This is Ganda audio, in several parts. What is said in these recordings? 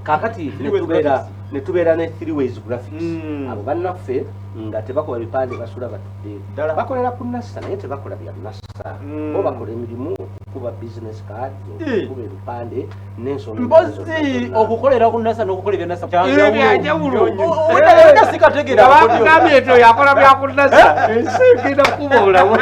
Kakati Three Ways netubeera Graphics. netubeera ne Three Ways Graphics. Abo bannaffe nga tebakola bipande, basula batudde. Ddala. Bakolera ku Nassa, naye tebakola bya Nassa. Bo bakola emirimu okukuba business cards, okukuba ebipande n'ensonga endala zonna Mpozi zonna. okukolera ku Nasa n'okukola ebya Nasa Byanjawulo. Owedda sikategeera. Nga bakugambye nti oyo akola byakunasa, ensi egenda kukuba obulamu.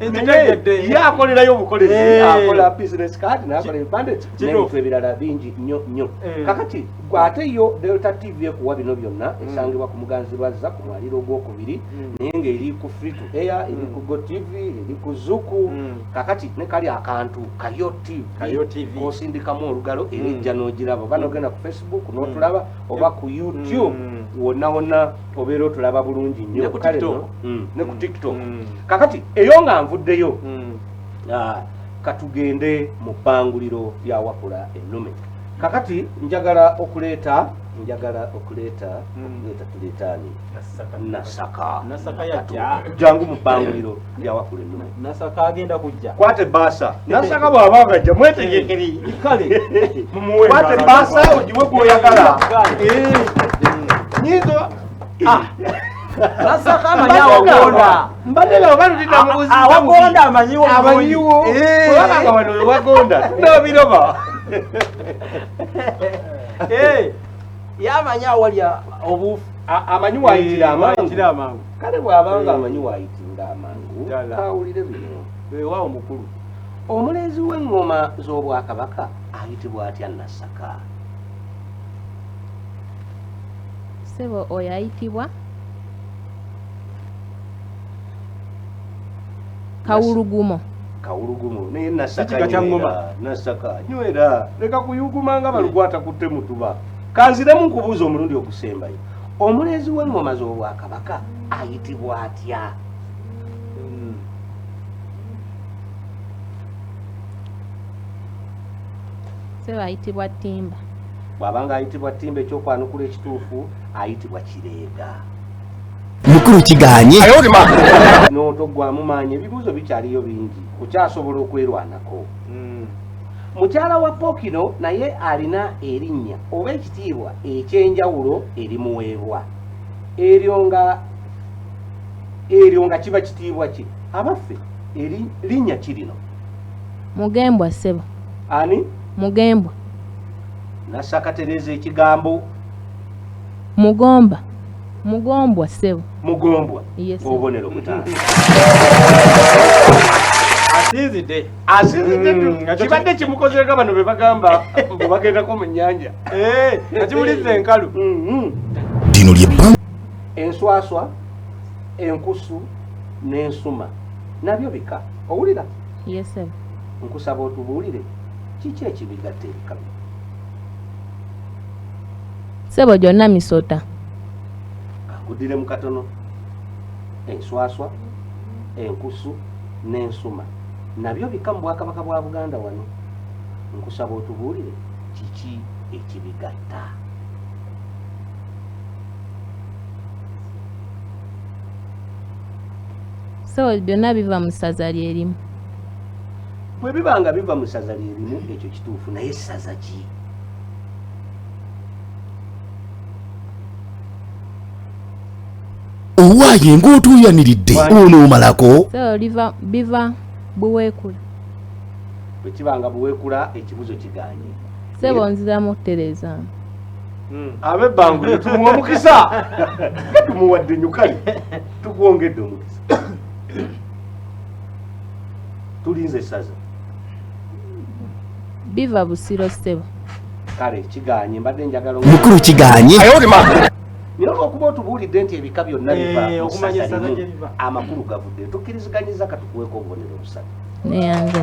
Nkitegedde. Ye akolerayo obukolezi, akola business card n'akola ebipande n'ebintu ebirala bingi nnyo nnyo. Kakati gwe ate yo Delta TV ekuwa bino byonna, esangibwa ku Muganzi Lwazza ku mwaliro ogwokubiri, naye ng'eri ku free to air, eri ku Go TV, eri ku Zuku. Kakati ne kali akantu Kayo TV, Kayo TV. Osindikamu olugalo era ejja n'ogiraba, oba n'ogenda ku Facebook n'otulaba, oba ku YouTube, wonna wonna obeera otulaba bulungi nnyo. Ne ku Kale TikTok. nno, ne ku TikTok. Kakati eyo nga nvuddeyo, katugende mu bbanguliro lya Wakula Ennume. Kakati njagala okuleeta okuleeta tuleetaani Nasaka. Nasaka yajja. Jangu mu bbanguliro lya Wakula Ennume. Nasaka agenda kujja. Kwata ebbaasa. Nasaka bw'aba nga ajja, mwetegekeri. Kale. Mumuwe Kwata engalo. ebbaasa ogiwe gwoyagala. Nyinza Nasaka amanyi awagonda. Mbadde nga oba tutinamubuziza. Awagonda amanyiwo. Amanyiwo. Olaba nga wano wewagonda tunabiroba. Yamanyi awali obuufu. Amanyi wayitira amangu. Wayitira amangu. Kale bw'abanga amanyi wayitinga amangu, Ddala. kawulire bino. Weewaawo mukulu. Omulenzi w'eŋŋoma z'obwakabaka ayitibwa atya, Nasaka? Ssebo, oyo ayitibwa Kawulugumo. Kawulugumo. Naye Nasaka, Kikiga kya nywera. ŋŋoma. Nasaka, nywera, leka kuyuguma nga balugwata kutte mutuba. Kanziremu nkubuuza omulundi ogusembayo: omulenzi w'eŋŋoma z'obwakabaka ayitibwa atya? Ssebo, ayitibwa Ttimba. Bw'abanga ayitibwa Ttimba, ekyokwanukula ekituufu ayitibwa Kireega. Mukulu kiganye. N'otoggwamu maanyi, ebibuuzo bikyaliyo bingi, okyasobola okwerwanako. Mukyala wa Pokino naye alina erinnya oba ekitiibwa ekyenjawulo erimuweebwa, eryo nga kiba kitiibwa ki? Abaffe, linnya ki lino? Mugembwa, ssebo. Ani? Mugembwa. Nasaka, tereza ekigambo. Mugomba, mugombwa, ssebo. Mugombwa. Yes, sir. Obubonero butaano. Asinzidde. Asinzidde. Ekyo Kibadde kimukozeeko bano be bagamba bwe bagendako mu nnyanja. Nga kimuliza enkalu. Lino lye Enswaswa, enkusu n'ensuma nabyo bika, owulira? Yes, ssebo. Nkusaba otubuulire kiki ekibigatta ebika bino. Ssebo, gyonna misota. Kankuddiremu katono: enswaswa, enkusu n'ensuma nabyo bika mu bwakabaka bwa Buganda wano. Nkusaba otubuulire kiki ekibigatta. Ssebo, byonna biva mu ssaza lyerimu. Bwe biba nga biva mu ssaza lyerimu, ekyo kituufu, naye ssaza ki? Owaaye ng'otuuyaniridde onoomalako. Ssebo, liva biva Buweekula. Bwe kiba nga Buweekula, ekibuzo kiganye. Ssebo, nziramu okutereezaamu. Ab'ebbanguliro tumuwa omukisa, tumuwadde nyukali, tukwongedde omukisa. Tulinze essaza. Biva Busiro, ssebo. Kale kiganye, mbadde njagala Mukulu kiganye. Naye olwokuba otubuulidde nti ebika byonna biva mu Okumanya ssaza essaza limu, gye biva. Amakulu gavudde, tukkiriziganyiza, katukuweeko obubonero busatu. Neyanze.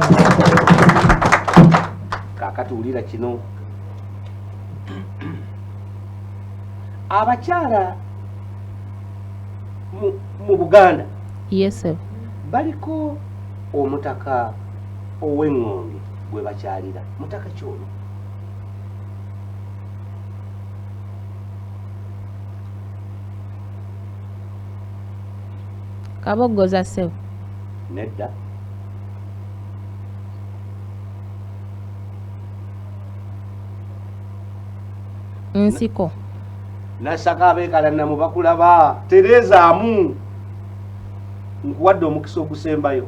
Kaakati wulira kino: abakyala mu Buganda Yes, ssebo. baliko omutaka ow'eŋŋonge gwe bakyalira. Mutaka kyono? Kaboggoza, ssebo. Nedda. Nsiko. Nasaka abeekalannamu bakulaba. Terezaamu, nkuwadde omukisa ogusembayo.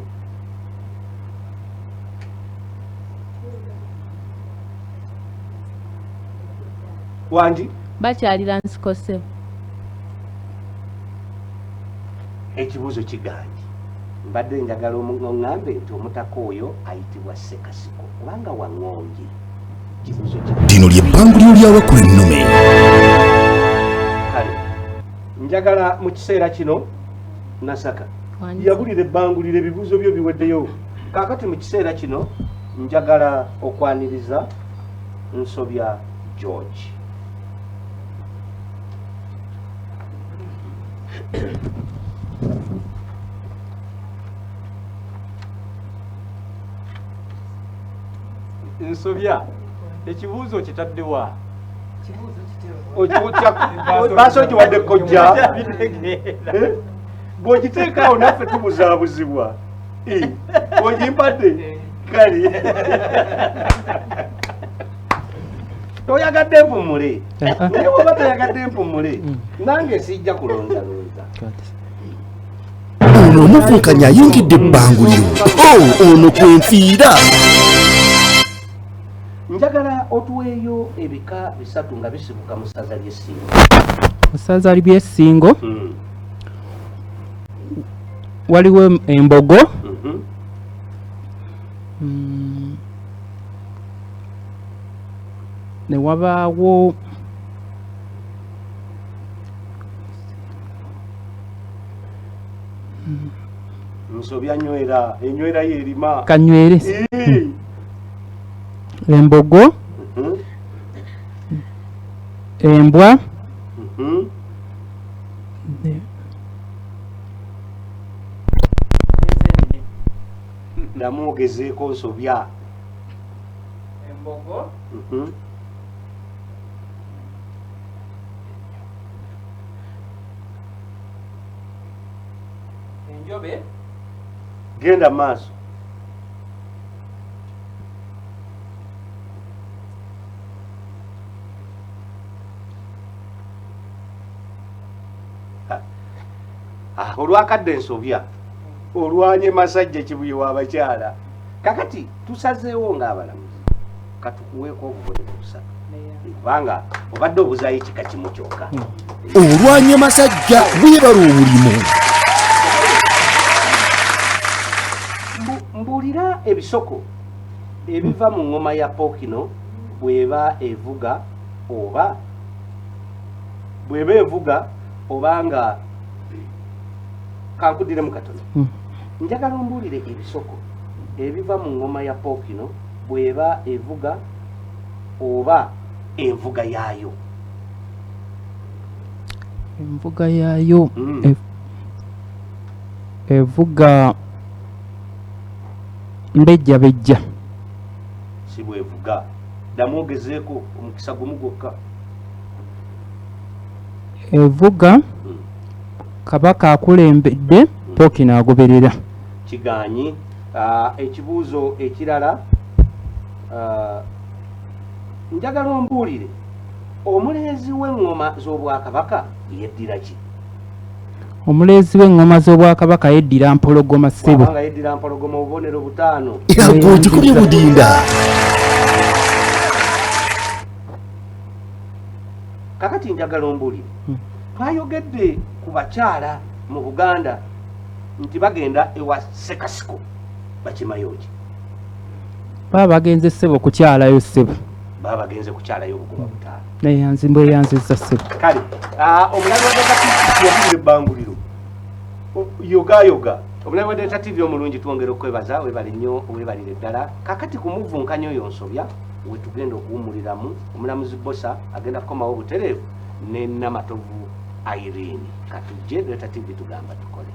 Wangi? Bakyalira nsiko ssebo. Ekibuuzo kiganje. Mbadde njagala oŋŋambe nti omutaka oyo ayitibwa Ssekasiko kubanga waŋŋongi. Kibuuzo kiganje. Lino lye bbanguliro ly'awakula ennume. Kale njagala mu kiseera kino Nasaka Wangi. yabulira ebbanguliro, ebibuuzo byo biweddeyo. Kaakati mu kiseera kino njagala okwaniriza Nsobya George. Nsobya, ekibuuzo kitaddewa? Baasi okiwadde kojja. Bitegeera. Eh? Bw'okiteekaawo naffe tubuzaabuzibwa. Eh, ogimpadde kale toyagadde mpumule, naye bwoba toyagadde mpumule nange sijja kulonzalonza. Ono omuvunkanya ayingidde ebbanguliro. Oh, ono kwenfiira. Njagala otuweeyo ebika bisatu nga bisibuka mu ssaza ly'Essingo. Mu ssaza ly'Essingo waliwo embogo, ne wabaawo Nsobya nywera, enywera yerima. Kanywere. Eh. Embogo, embwa, Ddamu ogezeeko Nsobya. Embogo. Enjobe. Genda maaso. Ah, olwakadde Nsobya olwanye Masajja Kibuye w'abakyala. Kakati tusazeewo ng'abalamuzi katukuweeko obubonero busatu kubanga obadde obuzaayo ekika kimu kyokka. Olwanye Masajja, weebala omulimu. Mbuulira ebisoko ebiva mu ngoma ya Pookino bw'eba evuga oba bw'eba evuga obanga kankuddiremu katono. Njagala ombuulire ebisoko ebiva mu ngoma ya Pookino bw'eba evuga oba envuga yaayo. Envuga yaayo evuga mbejja bejja. Si bwevuga. Ddamu ogezeeko, omukisa gumu gwokka. Evuga kabaka akulembedde, Pookino agoberera. Kiganyi. Ekibuuzo ekirala, njagala ombuulire omuleezi w'eŋŋoma z'obwakabaka yeddira ki? Omuleezi w'eŋŋoma z'obwakabaka yeddira mpologoma ssebo. Bw'abanga yeddira mpologoma, obubonero butaano. Gwe budinda. Kakati njagala ombuulire, twayogedde ku bakyala mu Buganda nti bagenda ewa Ssekasiko, bakimayo ki? Baba bagenze ssebo kukyalayo ssebo. Baba bagenze kukyalayo obugoba butaano. Neyanzi mbweyanzizza ssebo. Kale omulabi wa Delta TV yagulira ebbanguliro yogayoga. Omulabi wa Delta TV omulungi, twongera okwebaza, webale nnyo, webalire ddala. Kakati ku muvunkanyo oyo Nsobya wetugenda okuwummuliramu. Omulamuzi Bosa agenda kukomawo butereevu ne Namatovu Irene. Katujje Delta TV tugamba tukole.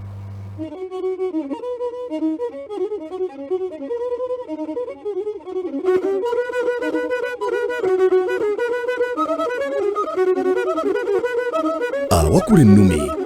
Awakula ennume.